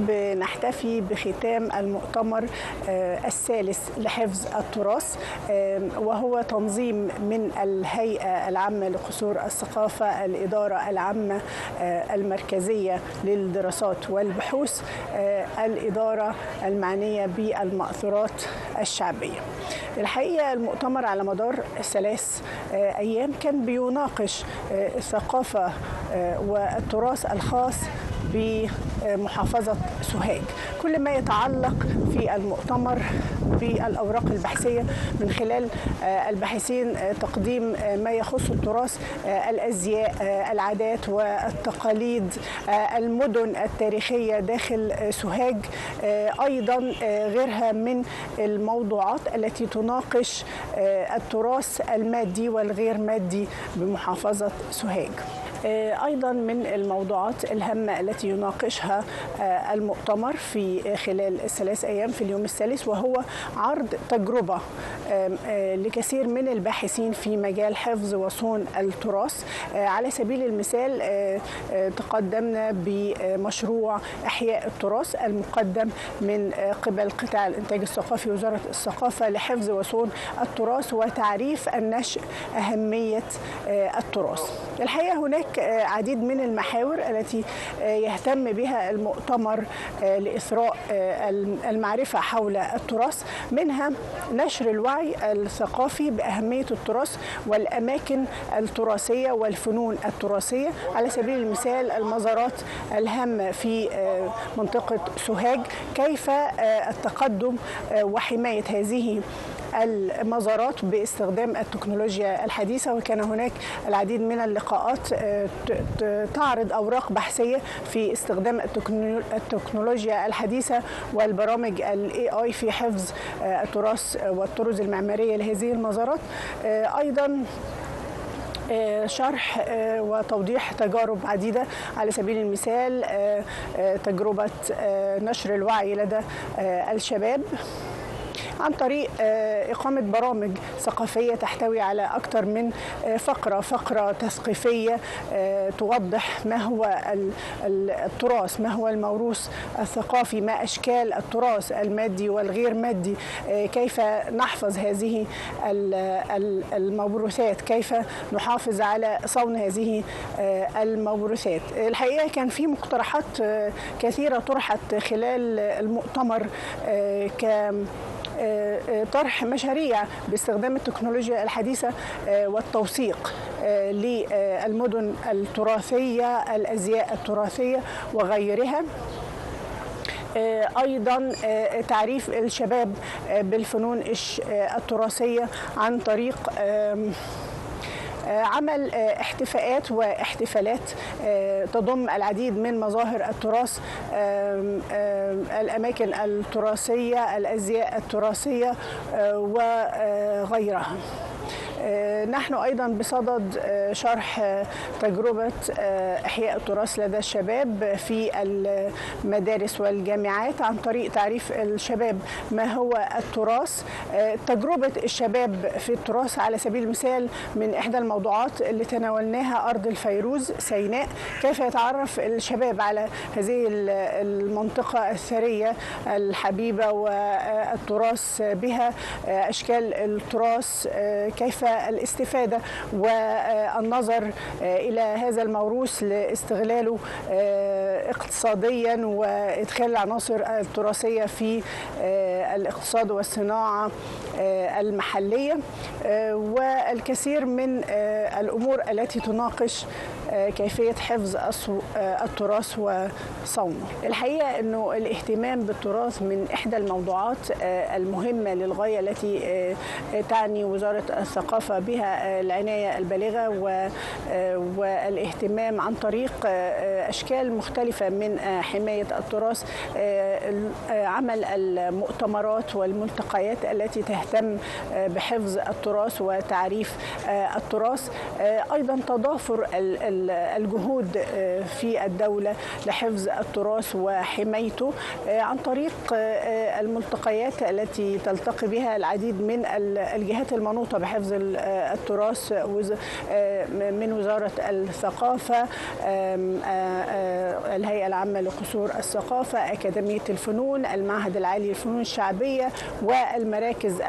بنحتفي بختام المؤتمر الثالث لحفظ التراث، وهو تنظيم من الهيئة العامة لقصور الثقافة، الإدارة العامة المركزية للدراسات والبحوث، الإدارة المعنية بالمأثورات الشعبية. الحقيقة المؤتمر على مدار 3 أيام كان بيناقش الثقافة والتراث الخاص بمحافظة سوهاج، كل ما يتعلق في المؤتمر بالأوراق البحثية من خلال الباحثين تقديم ما يخص التراث، الأزياء، العادات والتقاليد، المدن التاريخية داخل سوهاج، أيضا غيرها من الموضوعات التي تناقش التراث المادي والغير مادي بمحافظة سوهاج. أيضا من الموضوعات الهامة التي يناقشها المؤتمر في خلال ال3 أيام في اليوم الثالث، وهو عرض تجربة لكثير من الباحثين في مجال حفظ وصون التراث. على سبيل المثال تقدمنا بمشروع إحياء التراث المقدم من قبل قطاع الإنتاج الثقافي وزارة الثقافة لحفظ وصون التراث وتعريف النشء أهمية التراث. الحقيقة هناك عديد من المحاور التي يهتم بها المؤتمر لإثراء المعرفة حول التراث، منها نشر الوعي الثقافي بأهمية التراث والأماكن التراثية والفنون التراثية. على سبيل المثال المزارات الهامة في منطقة سوهاج، كيف التقدم وحماية هذه المزارات باستخدام التكنولوجيا الحديثة. وكان هناك العديد من اللقاءات تعرض أوراق بحثية في استخدام التكنولوجيا الحديثة والبرامج ال AI في حفظ التراث والطرز المعمارية لهذه المزارات. أيضا شرح وتوضيح تجارب عديدة، على سبيل المثال تجربة نشر الوعي لدى الشباب عن طريق إقامة برامج ثقافية تحتوي على أكثر من فقرة تثقيفية توضح ما هو التراث، ما هو الموروث الثقافي، ما أشكال التراث المادي والغير مادي، كيف نحفظ هذه الموروثات، كيف نحافظ على صون هذه الموروثات. الحقيقة كان في مقترحات كثيرة طرحت خلال المؤتمر ك طرح مشاريع باستخدام التكنولوجيا الحديثة والتوثيق للمدن التراثية، الأزياء التراثية وغيرها. أيضا تعريف الشباب بالفنون التراثية عن طريق عمل احتفاءات واحتفالات تضم العديد من مظاهر التراث، الأماكن التراثية، الأزياء التراثية وغيرها. نحن أيضا بصدد شرح تجربة إحياء التراث لدى الشباب في المدارس والجامعات عن طريق تعريف الشباب ما هو التراث. تجربة الشباب في التراث على سبيل المثال من إحدى الموضوعات اللي تناولناها أرض الفيروز سيناء، كيف يتعرف الشباب على هذه المنطقة الثرية الحبيبة والتراث بها، أشكال التراث، كيف الاستفادة والنظر إلى هذا الموروث لاستغلاله اقتصاديا وإدخال العناصر التراثية في الاقتصاد والصناعة المحلية، والكثير من الأمور التي تناقش كيفية حفظ التراث وصونه. الحقيقة أنه الاهتمام بالتراث من إحدى الموضوعات المهمة للغاية التي تعني وزارة الثقافة بها العناية البالغة والاهتمام عن طريق أشكال مختلفة من حماية التراث، عمل المؤتمرات والملتقيات التي تهتم بحفظ التراث وتعريف التراث، أيضا تضافر الجهود في الدولة لحفظ التراث وحمايته عن طريق الملتقيات التي تلتقي بها العديد من الجهات المنوطة بحفظ التراث من وزارة الثقافة، الهيئة العامة لقصور الثقافة، أكاديمية الفنون، المعهد العالي للفنون الشعبية، والمراكز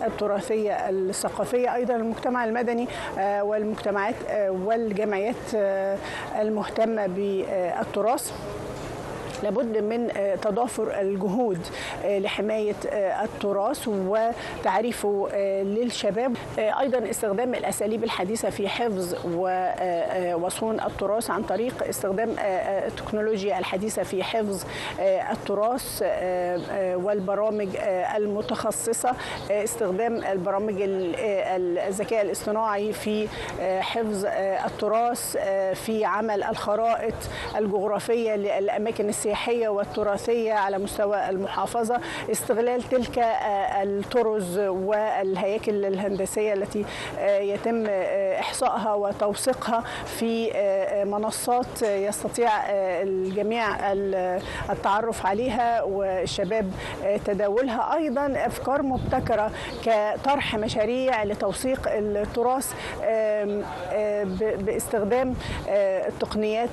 التراثية الثقافية، أيضا المجتمع المدني والمجتمعات والجمعيات المهتمة بالتراث. لابد من تضافر الجهود لحماية التراث وتعريفه للشباب. أيضا استخدام الأساليب الحديثة في حفظ وصون التراث عن طريق استخدام التكنولوجيا الحديثة في حفظ التراث والبرامج المتخصصة، استخدام البرامج الذكاء الاصطناعي في حفظ التراث، في عمل الخرائط الجغرافية للأماكن السياحية والتراثية على مستوى المحافظة، استغلال تلك الطرز والهياكل الهندسية التي يتم إحصائها وتوثيقها في منصات يستطيع الجميع التعرف عليها والشباب تداولها. أيضا أفكار مبتكرة كطرح مشاريع لتوثيق التراث باستخدام التقنيات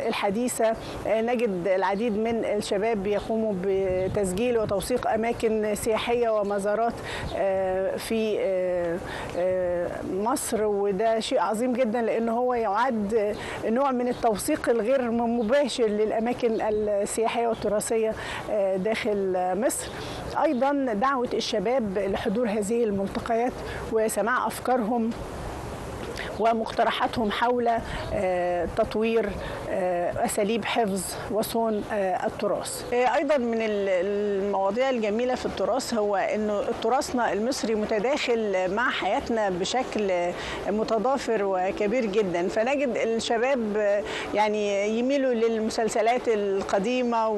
الحديثة. نجد العديد من الشباب يقوموا بتسجيل وتوثيق أماكن سياحية ومزارات في مصر، وده شيء عظيم جدا لأنه هو يعد نوع من التوثيق الغير مباشر للأماكن السياحية والتراثية داخل مصر. أيضا دعوة الشباب لحضور هذه الملتقيات وسماع أفكارهم ومقترحاتهم حول تطوير أساليب حفظ وصون التراث. أيضا من المواضيع الجميلة في التراث هو أنه تراثنا المصري متداخل مع حياتنا بشكل متضافر وكبير جدا، فنجد الشباب يعني يميلوا للمسلسلات القديمة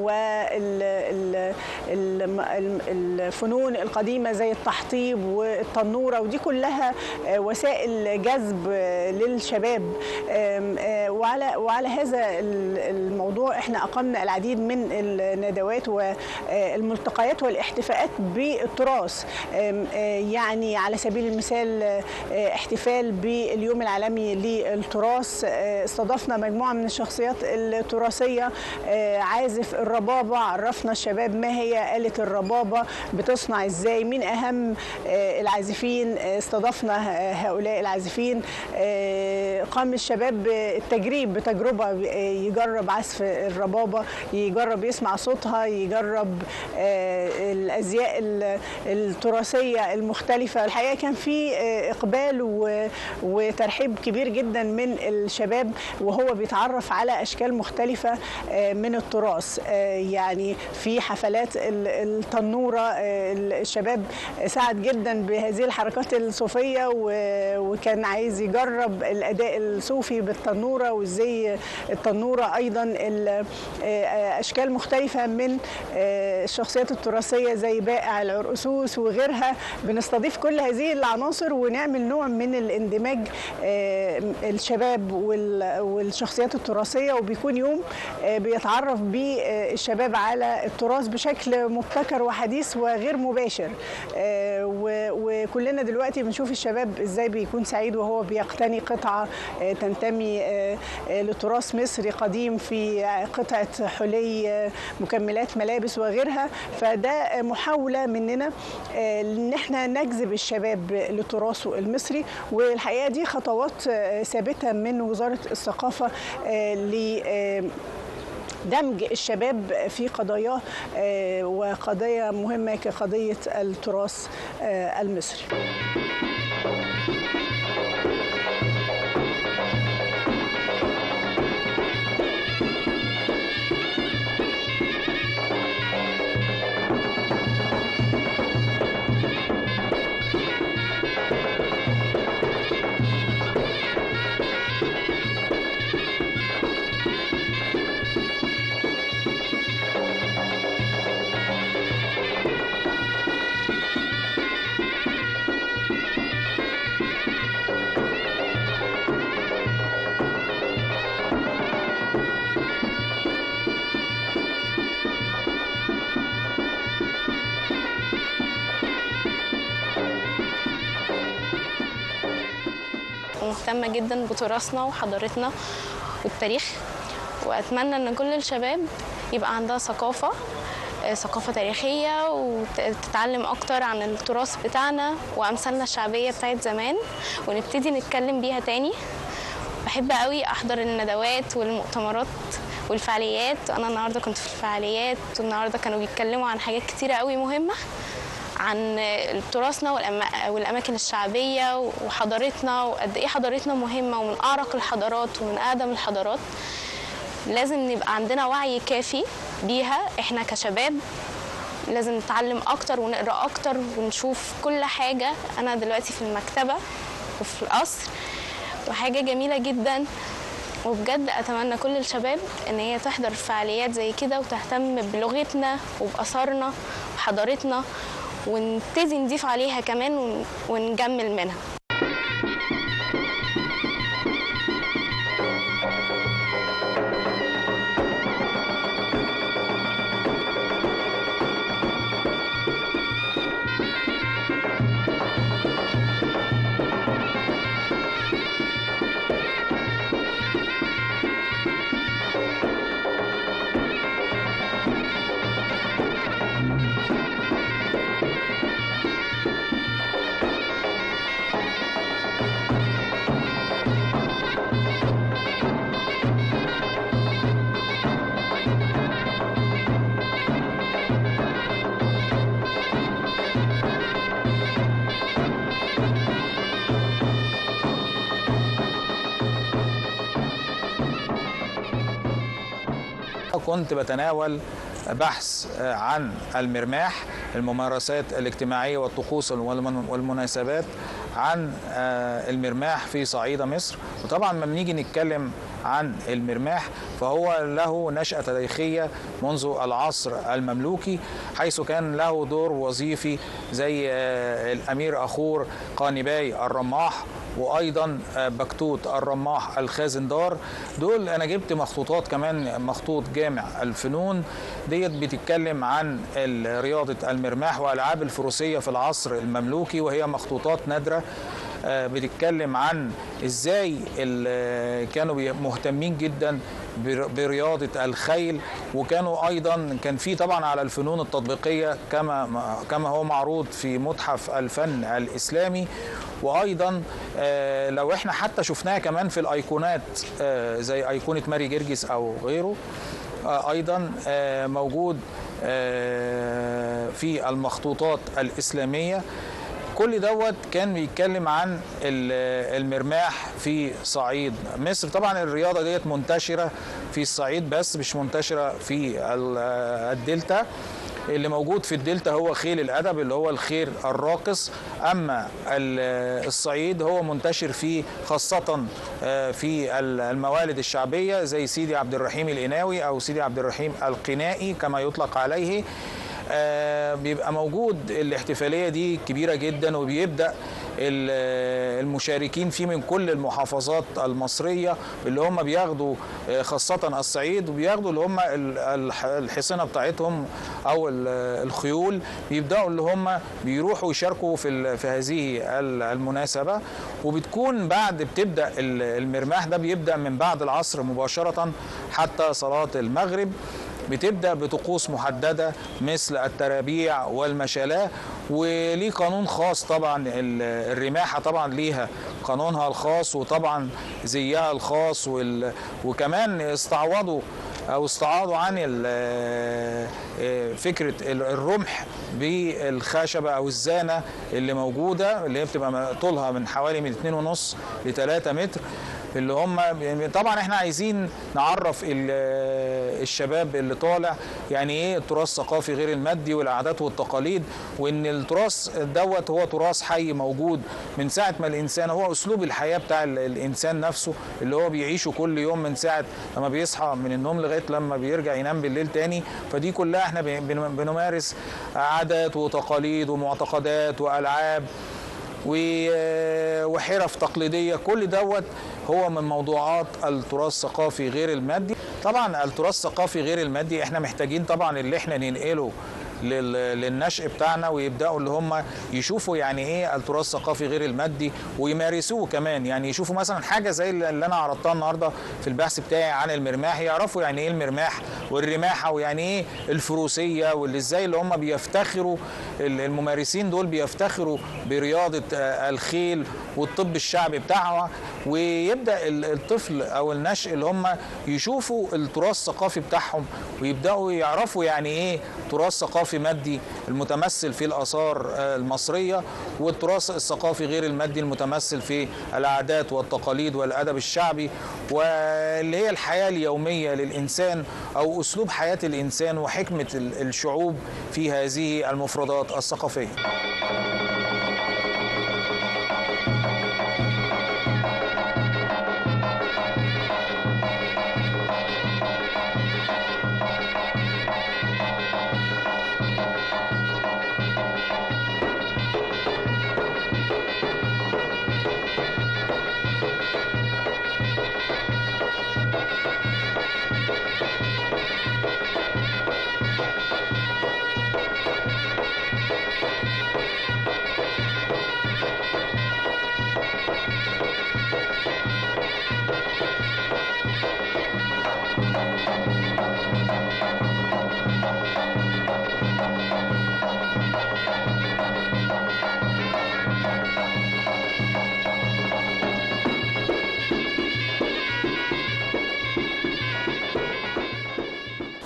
والفنون القديمة زي التحطيب والتنورة، ودي كلها وسائل جذب للشباب. وعلى هذا الموضوع احنا اقمنا العديد من الندوات والملتقيات والاحتفاءات بالتراث، يعني على سبيل المثال احتفال باليوم العالمي للتراث، استضفنا مجموعة من الشخصيات التراثية، عازف الربابة، عرفنا الشباب ما هي آلة الربابة، بتصنع ازاي، مين اهم العازفين، استضفنا هؤلاء العازفين. قام الشباب بالتجريب بتجربة، يجرب عزف الربابة، يجرب يسمع صوتها، يجرب الأزياء التراثية المختلفة. الحقيقة كان في إقبال وترحيب كبير جدا من الشباب وهو بيتعرف على أشكال مختلفة من التراث. يعني في حفلات التنورة الشباب سعد جدا بهذه الحركات الصوفية، وكان عايز يجرب الأداء الصوفي بالتنورة وازاي التنورة. أيضا أشكال مختلفة من الشخصيات التراثية زي بائع العرقسوس وغيرها. بنستضيف كل هذه العناصر ونعمل نوع من الاندماج الشباب والشخصيات التراثية، وبيكون يوم بيتعرف به الشباب على التراث بشكل مبتكر وحديث وغير مباشر. وكلنا دلوقتي بنشوف الشباب ازاي بيكون سعيد وهو بيقتني قطعة تنتمي لتراث مصري قديم في قطعة حلي، مكملات ملابس وغيرها. فده محاولة مننا ان احنا نجذب الشباب لتراثه المصري، والحقيقة دي خطوات ثابتة من وزارة الثقافة ل دمج الشباب في قضاياه وقضايا مهمة كقضية التراث المصري. مهتمة جدا بتراثنا وحضارتنا والتاريخ، وأتمنى إن كل الشباب يبقى عندها ثقافة تاريخية وتتعلم أكتر عن التراث بتاعنا وأمثالنا الشعبية بتاعت زمان، ونبتدي نتكلم بيها تاني. بحب قوي أحضر الندوات والمؤتمرات والفعاليات. أنا النهاردة كنت في الفعاليات، والنهاردة كانوا بيتكلموا عن حاجات كتيرة قوي مهمة عن تراثنا والأماكن الشعبية وحضارتنا، وقد إيه حضارتنا مهمة ومن أعرق الحضارات ومن أقدم الحضارات. لازم نبقى عندنا وعي كافي بيها. إحنا كشباب لازم نتعلم أكتر ونقرأ أكتر ونشوف كل حاجة. أنا دلوقتي في المكتبة وفي القصر، وحاجة جميلة جدا، وبجد أتمنى كل الشباب إن هي تحضر فعاليات زي كده وتهتم بلغتنا وبأثارنا وحضارتنا، ونبتدي نضيف عليها كمان ونجمل منها. كنت بتناول بحث عن المرماح، الممارسات الاجتماعية والطقوس والمناسبات عن المرماح في صعيد مصر. وطبعا ما بنيجي نتكلم عن المرماح فهو له نشأة تاريخية منذ العصر المملوكي، حيث كان له دور وظيفي زي الأمير أخور قانباي الرماح، وأيضا بكتوت الرماح الخازندار. دول أنا جبت مخطوطات كمان، مخطوط جامع الفنون ديت بتتكلم عن رياضة المرماح وألعاب الفروسية في العصر المملوكي، وهي مخطوطات نادرة بتتكلم عن ازاي كانوا مهتمين جدا برياضة الخيل. وكانوا ايضا كان في طبعا على الفنون التطبيقية كما هو معروض في متحف الفن الاسلامي. وايضا لو احنا حتى شفناها كمان في الايقونات زي ايقونة ماري جرجس او غيره، ايضا موجود في المخطوطات الاسلامية. كل دوت كان بيتكلم عن المرماح في صعيد مصر. طبعا الرياضة ديت منتشرة في الصعيد بس مش منتشرة في الدلتا. اللي موجود في الدلتا هو خيل الأدب اللي هو الخيل الراقص، أما الصعيد هو منتشر فيه خاصة في الموالد الشعبية زي سيدي عبد الرحيم القناوي أو سيدي عبد الرحيم القنائي كما يطلق عليه. بيبقى موجود الاحتفالية دي كبيرة جدا، وبيبدأ المشاركين فيه من كل المحافظات المصرية اللي هم بياخدوا خاصة الصعيد، وبياخدوا اللي هم الحصينة بتاعتهم أو الخيول، بيبدأوا اللي هم بيروحوا يشاركوا في هذه المناسبة. وبتكون بعد بتبدأ المرماح ده بيبدأ من بعد العصر مباشرة حتى صلاة المغرب. بتبدأ بطقوس محددة مثل الترابيع والمشالاه، وليه قانون خاص طبعا. الرماحة طبعا ليها قانونها الخاص وطبعا زيها الخاص، وكمان استعوضوا أو استعاضوا عن فكرة الرمح بالخشبة أو الزانة اللي موجودة، اللي هي بتبقى طولها من حوالي من 2.5 ل 3 متر. اللي هم طبعا احنا عايزين نعرف الشباب اللي طالع يعني ايه التراث الثقافي غير المادي والعادات والتقاليد، وان التراث دوت هو تراث حي موجود من ساعة ما الانسان، هو اسلوب الحياة بتاع الانسان نفسه اللي هو بيعيشه كل يوم من ساعة لما بيصحى من النوم لغاية لما بيرجع ينام بالليل تاني. فدي كلها احنا بنمارس عادات وتقاليد ومعتقدات والعاب وحرف تقليدية، كل دوت هو من موضوعات التراث الثقافي غير المادي. طبعا التراث الثقافي غير المادي احنا محتاجين طبعا اللي احنا ننقله للنشء بتاعنا، ويبداوا اللي هم يشوفوا يعني ايه التراث الثقافي غير المادي ويمارسوه كمان. يعني يشوفوا مثلا حاجة زي اللي انا عرضتها النهارده في البحث بتاعي عن المرماح، يعرفوا يعني ايه المرماح والرماحه ويعني ايه الفروسية، واللي ازاي اللي هم بيفتخروا الممارسين دول بيفتخروا برياضة الخيل والطب الشعبي بتاعها. ويبدا الطفل او النشء اللي هم يشوفوا التراث الثقافي بتاعهم ويبداوا يعرفوا يعني ايه تراث ثقافي مادي المتمثل في الاثار المصرية، والتراث الثقافي غير المادي المتمثل في العادات والتقاليد والادب الشعبي، واللي هي الحياة اليومية للانسان او اسلوب حياة الانسان وحكمه الشعوب في هذه المفردات الثقافية.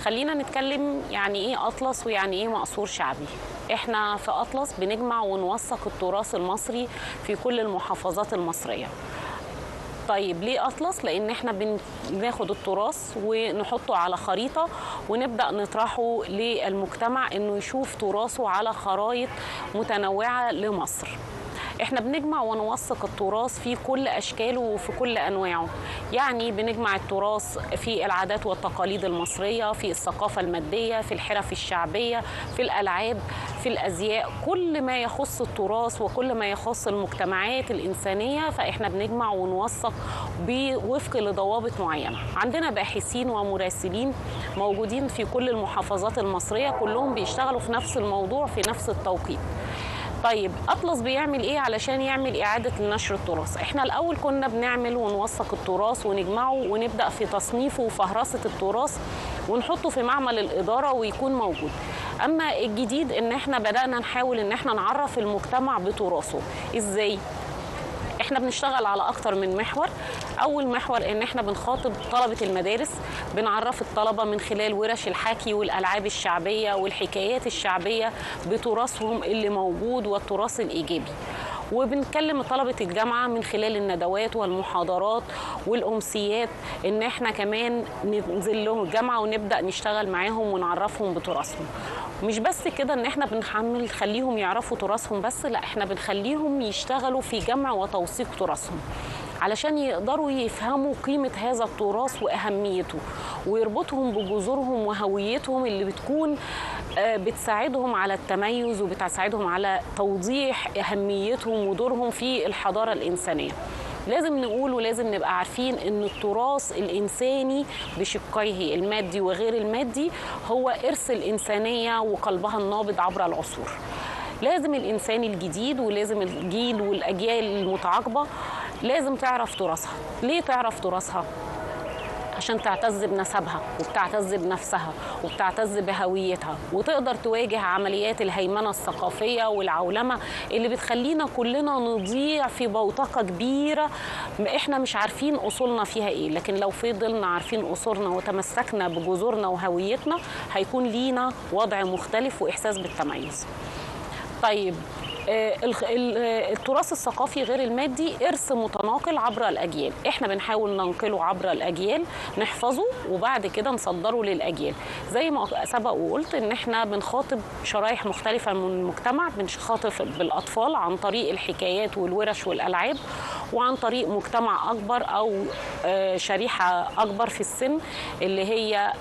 خلينا نتكلم يعني ايه اطلس ويعني ايه مقصور شعبي. احنا في اطلس بنجمع ونوثق التراث المصري في كل المحافظات المصرية. طيب ليه اطلس؟ لان احنا بناخد التراث ونحطه على خريطة ونبدا نطرحه للمجتمع انه يشوف تراثه على خرائط متنوعة لمصر. احنا بنجمع ونوثق التراث في كل اشكاله وفي كل انواعه، يعني بنجمع التراث في العادات والتقاليد المصرية، في الثقافة المادية، في الحرف الشعبية، في الالعاب، في الازياء، كل ما يخص التراث وكل ما يخص المجتمعات الانسانية فاحنا بنجمع ونوثق بوفق لضوابط معينة. عندنا باحثين ومراسلين موجودين في كل المحافظات المصرية، كلهم بيشتغلوا في نفس الموضوع في نفس التوقيت. طيب أطلس بيعمل إيه علشان يعمل إعادة لنشر التراث؟ إحنا الأول كنا بنعمل ونوثق التراث ونجمعه ونبدأ في تصنيفه وفهرسة التراث ونحطه في معمل الإدارة ويكون موجود. أما الجديد إن إحنا بدأنا نحاول إن إحنا نعرف المجتمع بتراثه. إزاي؟ احنا بنشتغل على اكتر من محور. اول محور ان احنا بنخاطب طلبة المدارس، بنعرف الطلبة من خلال ورش الحكي والالعاب الشعبية والحكايات الشعبية بتراثهم اللي موجود والتراث الايجابي. وبنكلم طلبة الجامعة من خلال الندوات والمحاضرات والأمسيات إن إحنا كمان ننزل لهم الجامعة ونبدأ نشتغل معاهم ونعرفهم بتراثهم. مش بس كده إن إحنا بنحمل نخليهم يعرفوا تراثهم بس، لا إحنا بنخليهم يشتغلوا في جمع وتوثيق تراثهم علشان يقدروا يفهموا قيمة هذا التراث وأهميته، ويربطهم بجذورهم وهويتهم اللي بتكون بتساعدهم على التميز وبتساعدهم على توضيح أهميتهم ودورهم في الحضارة الإنسانية. لازم نقول ولازم نبقى عارفين إن التراث الإنساني بشقيه المادي وغير المادي هو إرث الإنسانية وقلبها النابض عبر العصور. لازم الإنسان الجديد ولازم الجيل والأجيال المتعاقبة لازم تعرف تراثها. ليه تعرف تراثها؟ عشان تعتز بنسبها وبتعتز بنفسها وبتعتز بهويتها، وتقدر تواجه عمليات الهيمنة الثقافية والعولمة اللي بتخلينا كلنا نضيع في بوتقة كبيرة احنا مش عارفين أصولنا فيها ايه. لكن لو فضلنا عارفين أصولنا وتمسكنا بجذورنا وهويتنا هيكون لينا وضع مختلف وإحساس بالتميز. طيب التراث الثقافي غير المادي إرث متناقل عبر الأجيال، إحنا بنحاول ننقله عبر الأجيال، نحفظه وبعد كده نصدره للأجيال. زي ما سبق وقلت إن إحنا بنخاطب شرائح مختلفة من المجتمع، بنخاطب بالأطفال عن طريق الحكايات والورش والألعاب، وعن طريق مجتمع أكبر أو شريحة أكبر في السن اللي هي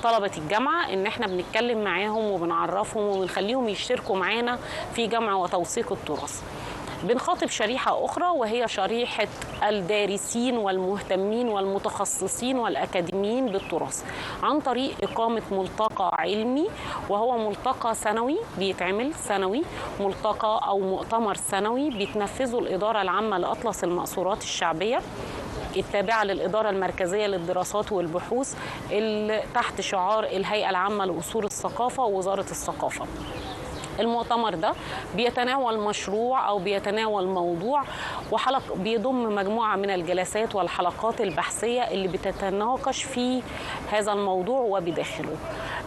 طلبة الجامعة، إن إحنا بنتكلم معاهم وبنعرفهم وبنخليهم يشتركوا معانا في جمع وتوثيق التراث. بنخاطب شريحة أخرى وهي شريحة الدارسين والمهتمين والمتخصصين والأكاديميين بالتراث، عن طريق إقامة ملتقى علمي، وهو ملتقى سنوي بيتعمل سنوي، ملتقى أو مؤتمر سنوي بتنفذه الإدارة العامة لأطلس المقصورات الشعبية التابعة للإدارة المركزية للدراسات والبحوث اللي تحت شعار الهيئة العامة لأصول الثقافة ووزارة الثقافة. المؤتمر ده بيتناول مشروع أو بيتناول موضوع وحلق، بيضم مجموعة من الجلسات والحلقات البحثية اللي بتتناقش في هذا الموضوع وبداخله.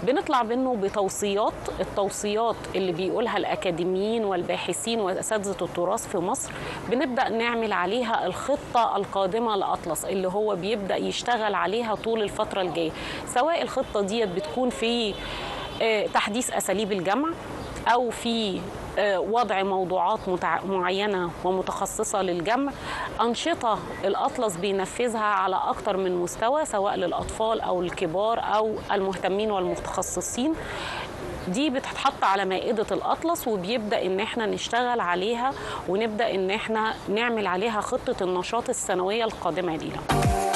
بنطلع منه بتوصيات، التوصيات اللي بيقولها الأكاديميين والباحثين وأساتذة التراث في مصر بنبدأ نعمل عليها الخطة القادمة لأطلس اللي هو بيبدأ يشتغل عليها طول الفترة الجاية، سواء الخطة ديت بتكون في تحديث أساليب الجمع أو في وضع موضوعات معينة ومتخصصة للجمع. أنشطة الأطلس بينفذها على أكتر من مستوى، سواء للأطفال أو الكبار أو المهتمين والمتخصصين. دي بتتحط على مائدة الأطلس وبيبدأ إن احنا نشتغل عليها ونبدأ إن احنا نعمل عليها خطة النشاط السنوية القادمة لينا.